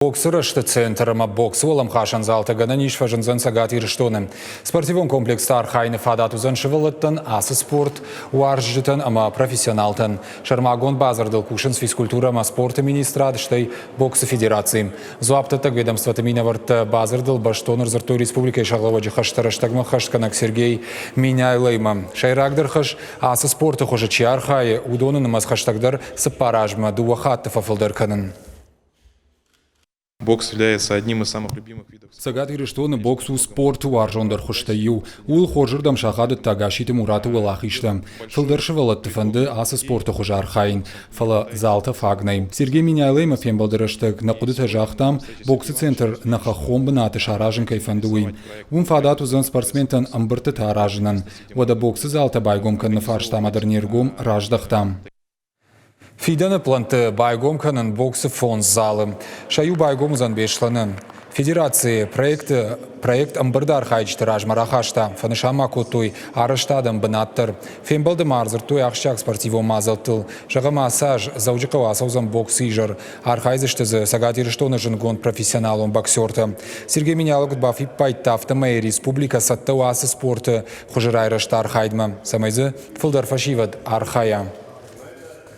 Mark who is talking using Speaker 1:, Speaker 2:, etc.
Speaker 1: Боксы рӕзты центр ӕмӕ боксы уӕлӕмхасӕн залтӕ гӕнӕн ис фӕзындзӕн Цӕгат Ирыстоны. Спортивон комплексты архайыны фадат уыдзӕн сывӕллӕттӕн, ацы спорт уарзджытӕн ӕмӕ профессионалтӕн. Сӕрмагонд бадзырдыл кусынц физкультурӕ ӕмӕ спорты министрад, стӕй боксы федераци. Дзуапдӕттӕг ведомствоты минӕвӕрттӕ бадзырдыл бӕстон ӕрдзырдтой республикӕйы сӕргълӕууӕджы хӕстӕ рӕстӕгмӕ хӕстгӕнӕг Сергей Меняйлоимӕ. Сӕйрагдӕр хӕс ацы спорты хуызы чи архайы, уыдоны нымӕц хӕстӕгдӕр 4 азмӕ дыууӕ хатты фӕфылдӕр кӕнын.
Speaker 2: Бокс является одним из самых любимых видов.
Speaker 1: Цӕгат Ирыстоны бокс у спорты уарзондӕр хуызтӕй иу. Ууыл хорзырдӕм сахадыдта Гасситы Мураты уӕлахизтӕ. Фылдӕр сывӕллӕтты фӕнды ацы спорты хуызы архайын, фӕлӕ залтӕ фаг нӕй. Сергей Меняйлоимӕ фембӕлды рӕстӕг нӕ хъуыдытӕ загътам, боксы центр нӕ хӕххон бынаты саразын кӕй фӕнды, уый. Уым фадат уыдзӕн спортсментӕн ӕмбырдтытӕ аразынӕн. Уӕдӕ боксы залтӕ байгом кӕныны фарстамӕ дӕр не ргом раздӕхтам. Фидӕны плӕнтты байгом кӕнын боксы фондз залы. Сӕ иу байгом уыдзӕн Беслӕны. Федерацийы проекты проект ӕмбырды архайджыты размӕ рахаста, фӕнысан ма кодтой арӕзтадӕн бынат дӕр. Фембӕлды ма ӕрдзырдтой ахсджиаг спортивон мадзӕлттыл. Зӕгъӕм, ацы аз Дзӕуджыхъӕуы ацӕудзӕн боксы изӕр. Архайдзысты дзы Цӕгат Ирыстоны зындгонд профессионалон боксертӕ. Сергей Меняйло куыд бафиппайдта, афтӕмӕй республикӕ цӕттӕ у ацы спорты хуызы райрӕзты архайдмӕ, цӕмӕй дзы фылдӕр фӕсивӕд архайа.